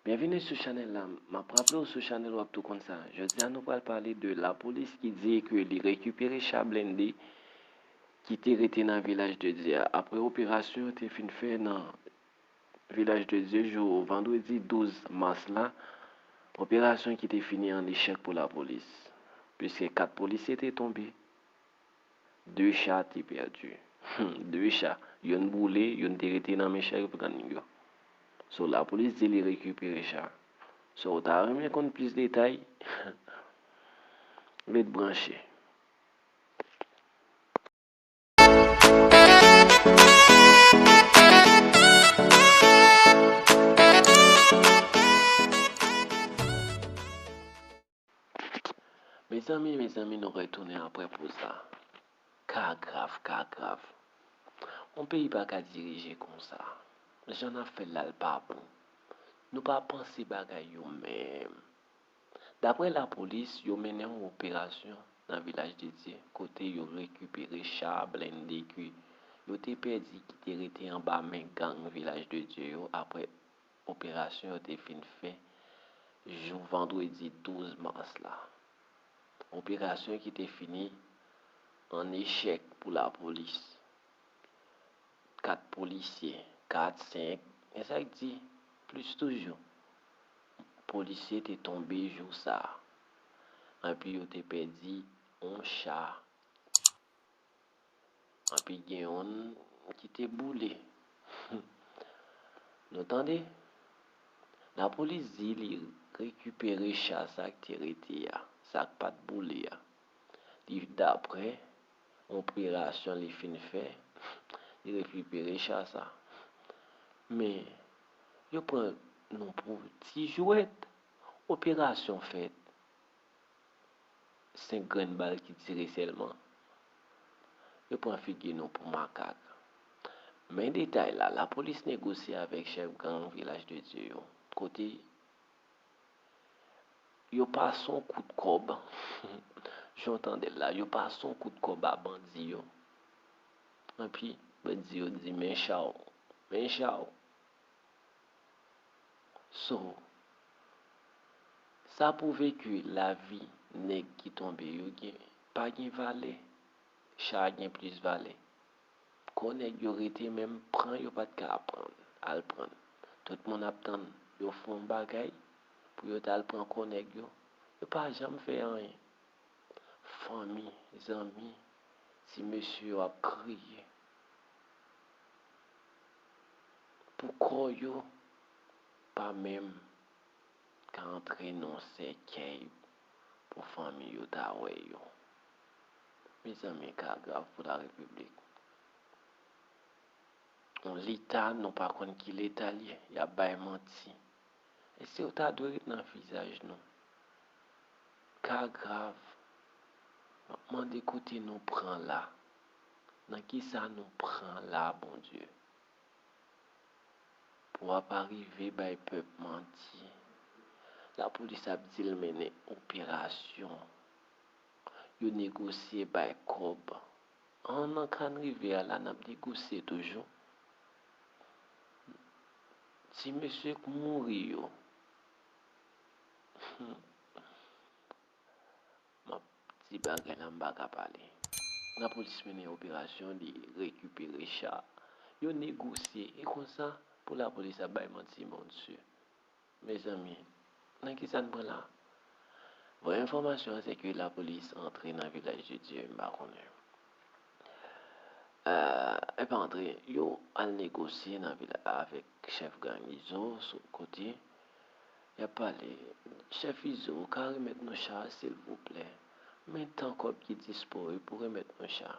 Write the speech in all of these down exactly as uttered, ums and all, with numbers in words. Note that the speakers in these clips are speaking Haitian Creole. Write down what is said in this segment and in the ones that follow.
Byenvini sou chanèl la. M ap raple w sou chanèl w ap tou konn sa. Jodi a nou pral pale de lapolis ki di ke li rekipere cha blende ki te rete nan Vilaj de Dye a. Apre operasyon yo te fin fè nan Vilaj de Dye jou vandredi douz mas la, operasyon ki te fini an echèk pou lapolis, piske kat polisye te tonbe. De cha te pèdi. De cha. Youn boule, youn te rete nan men chèf gang yo. So, lapolis di li rekipere cha. So, ou ta renmen konn plis detay? Ret branche. Mezanmi, mezanmi, nou retounen apre poz la. Ka grav, ka grav. Yon peyi pa ka dirije konsa. Jan n ap fè l la, l pa bon. Nou pa panse bagay yo menm. Dapre lapolis, yo mennen yon operasyon nan Vilaj de Dye, kote yo rekipere cha blende ke yo te pèdi ki te rete anba men gang Vilaj de Dye yo apre operasyon yo te fin fè jou vandredi douz mas la. Operasyon ki te fini an echèk pou lapolis. Kat polisye, kat, senk, e sa k di plis toujou. Polisye te tonbe jou sa a. Epi yo te pèdi yon cha. Epi gen youn ki te boule. Nou tande? Lapolis di li rekipere cha sa k te rete a, sa k pa t boule a. Li, dapre operasyon li fin fè, li rekipere cha sa. Men, yo pran nou pou ti jwèt. Operasyon fèt. Senk grenn bal ki tire sèlman. Yo pran figi nou pou makak. Men detay la, lapolis negosye avèk chèf gang Vilaj de Dye yo, kote yo pase yon kout kòb, jan w tande l la, yo pase yon kout kòb a bandi yo. Epi, bandi yo di, "Men cha w, men cha w." So, sa pwouve ke lavi nèg ki tonbe yo gen, pa gen valè, cha a gen plis valè. Kò nèg yo rete menm, pran yo pa t ka pran, al pran. Tout moun ap tann yo fè yon bagay pou yo t al pran kò nèg yo, yo pa janm fè anyen. Fanmi, zanmi, ti mesye yo ap kriye pou kò yo pa menm ka antre nan yon sèkèy pou fanmi yo ta wè yo. Mezanmi, ka grav pou larepiblik. Yon leta, nou pa konn ki leta l ye, y ap bay manti. Èske yo ta dwe ret nan vizaj nou? Ka grav. M ap mande kote nou pran la. Nan kisa nou pran la, Bondye? Pou w ap arive bay pèp manti. Lapolis ap di l mennen operasyon. Yo negosye bay kòb. An nan Kanrivyè a la, n ap negosye toujou. Ti mesye k mouri yo. M ap di bagay la, m pa ka pale. Lapolis mennen operasyon, li rekipere cha. Yo negosye. E konsa, pou lapolis ap bay manti, Bondye. Mezanmi, nan kisa n pran la? Bon, enfòmasyon an se ke lapolis antre nan Vilaj de Dye, m pa konnen. Euh, e pa antre, yo al negosye nan vila avèk chèf gang Izo sou kote y ap pale. Chèf Izo, ou ka remèt nou cha a, silvouplè? Men tan kòb ki dispo wi pou remèt nou cha a.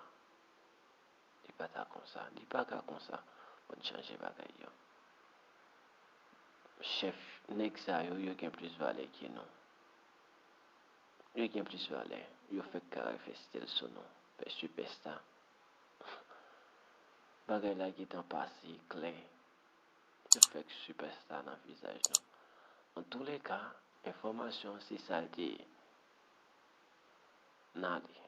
Li pa ta konsa, li pa ka konsa. Bon, chanje bagay yo. Chèf, nèg sa yo, yo gen plis valè ke nou. Yo gen plis valè. Yo fèk kare fè stèl sou nou, fè sipèsta. Bagay la gentan pase klè. Yo fèk sipèsta nan vizaj nou. Antouleka, enfòmasyon se sa l te ye. N ale.